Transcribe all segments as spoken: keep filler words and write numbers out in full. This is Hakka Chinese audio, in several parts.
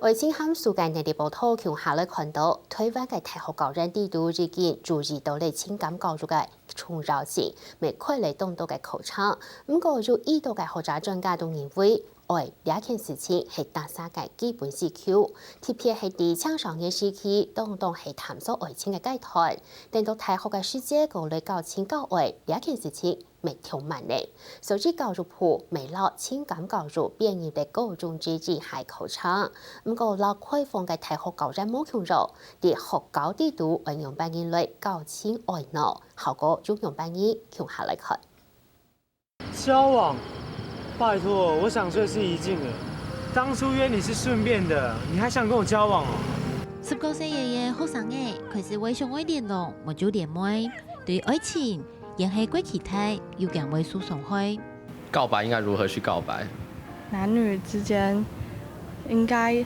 愛情和暑假能力報導共下來看到，臺灣个大學教研制度已經注意到了情感教育个重要性，乜開了當多个課程。毋過，有已多个學者專家都認為，愛這件事情係大儕个基本需求，特別係在青少年時期，當當係探索愛情个階段。等到大學个時節，過來交情交愛這件事情， 乜停慢了。所以教育部乜摎情感教育編入了高中之一个課程。毋過摎開放个大學教育無共樣，在學校裡肚愛仰般形來交情愛呢？效果又仰般形？共下來看。交往？拜託，我想睡是一陣了。當初約你是順便的，你還想跟我交往哦？十九歲个學生仔開始會想愛聯絡，無就聯袂。對愛情， 抑係過期待，又驚會受傷害。告白應該如何去告白？男女之間應該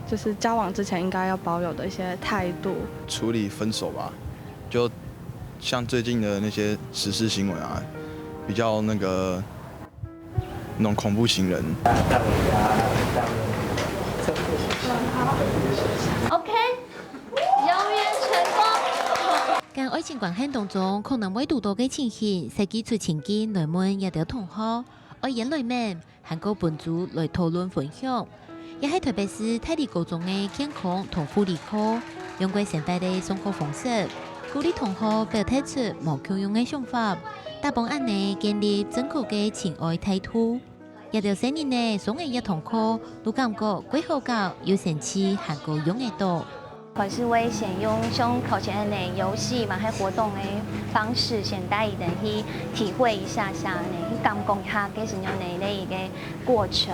就是交往之前应该要保有的一些态度。处理分手吧，就像最近的那些时事新闻啊，比较那个那种恐怖情人。 OK，永远成功。間愛情關係當中可能會堵著个情形，設計出情境來問這兜同學，愛緣來愐，還過分組來討論分享。也係臺北市大理高中个健康同護理課，用過生活个上課方式，鼓勵同學表達出無共樣个想法，打幫恁仔建立正確个情愛態度。 這兜細人仔上了這堂課，都感覺過好搞又生趣還過用得著。可是會先用像頭前恁仔遊戲嘛，還活動个方式，先帶佢等去體會一下下呢，去感覺一下該係仰仔个一個過程。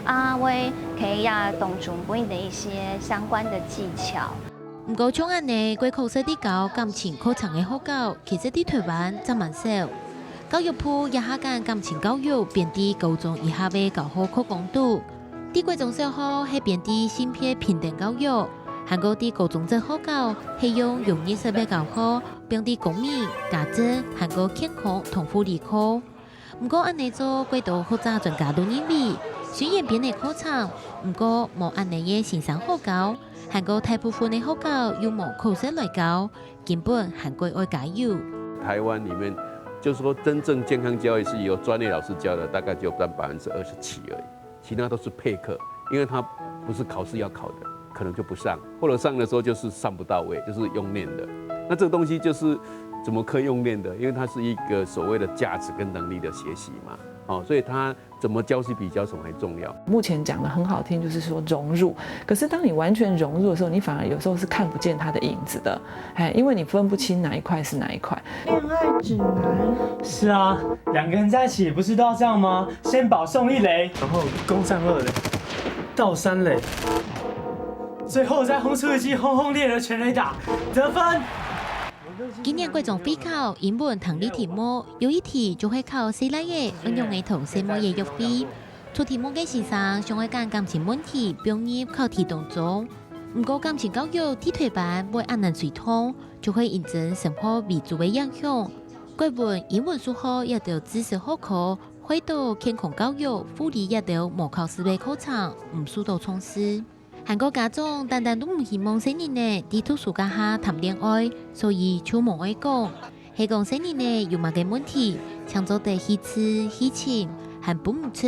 啊，會在這當中分佢等一些相關的技巧。 毋過像恁仔過確實在教感情課程个學校，其實在臺灣正蠻少。教育部這下間感情教育編在高中以下个教學課綱肚。在國中小學係編在性別平等教育，還過在高中職學校係用容易識別教學，放在公民、家政還過健康同護理課。 毋過恁仔做，過多學者專家都認為，雖然編个課程，毋過無恁仔个先生好教，還過大部分个學校又無課室來教，根本還過愛加油。台灣裡面，就是說真正健康教育是由專業老師教的，大概只有占百分之二十七而已，其他都是配課，因为他不是考试要考的，可能就不上，或者上的时候就是上不到位，就是用念的。那这个东西就是怎么可以用念的？因为它是一个所谓的价值跟能力的学习嘛，哦，所以它怎么教是比教什么还重要。目前讲的很好听，就是说融入。可是当你完全融入的时候，你反而有时候是看不见它的影子的，哎，因为你分不清哪一块是哪一块。恋爱指南。是啊，两个人在一起不是都要这样吗？先保送一垒，然后攻上二垒，盗三垒，最后再轰出一记轰轰烈烈的全垒打，得分。今年國中會考英文聽力題目，有一題就係考細倈仔仰仔同細妹仔約會。 出題目个先生想愛將感情問題放入考題當中。毋過感情教育在臺灣會恁難推動，就係因爭生活為主个影響。國文、英文、數學這兜知識學科，會到健康教育、護理這兜無考試个課程，毋受到重視。 還過家長單單都毋希望細人仔在讀書該下談戀愛，所以就無愛講。係講細人仔有麼个問題，淨做得去試去尋，還分毋出，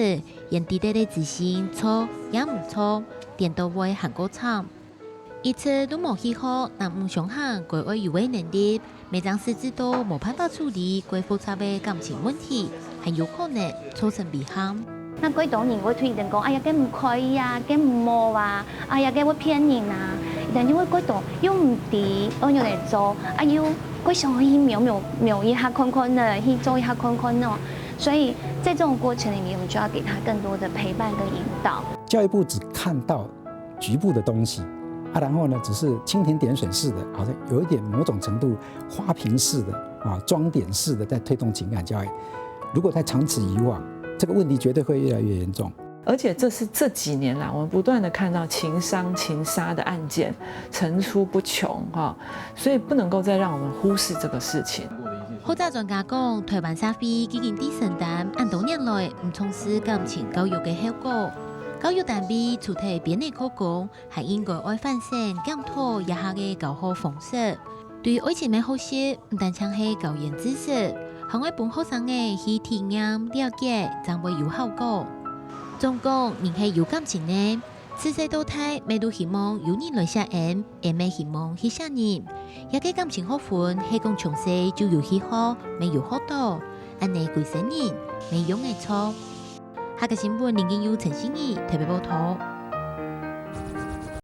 因知得个資訊著也毋著，顛倒會還過慘。一直都無去學，男女相行該愛有个能力， 乜正使之到無辦法處理較複雜个感情問題，還有可能造成遺憾。那較多人會對佢等講：「哎呀，該毋可以啊，該毋好啊，哎呀，該會騙人啊。」佢等就會較多又毋知愛仰仔做，啊又較想去摸摸摸一下看看呢，去做一下看看呢。所以在這種過程裡面，我們就要給他更多的陪伴跟引導。教育部只看到局部的东西，啊，然后呢，只是蜻蜓点水式的，好像有一点某种程度花瓶式的啊，装点式的在推动情感教育。如果再长此以往，这个问题绝对会越来越严重。而且这是这几年来我们不断的看到情伤、情杀的案件层出不穷哈，所以不能够再让我们忽视这个事情。學者專家講，臺灣社會已經在承擔恁多年來毋重視感情教育个後果。教育單位除忒編个課綱，還應該愛反省檢討這下个教學方式。對愛情个學習，毋單淨係教員知識，還愛分學生仔去體驗、了解，正會有效果。總講，人係有感情个，自細到大，乜都希望有人來惜𫣆，𫣆乜希望去惜人。這个感情學分係講從細就有去學，乜有學到，恁呢歸生人，乜用得著。 客家新聞林金佑、陳信義特別報導。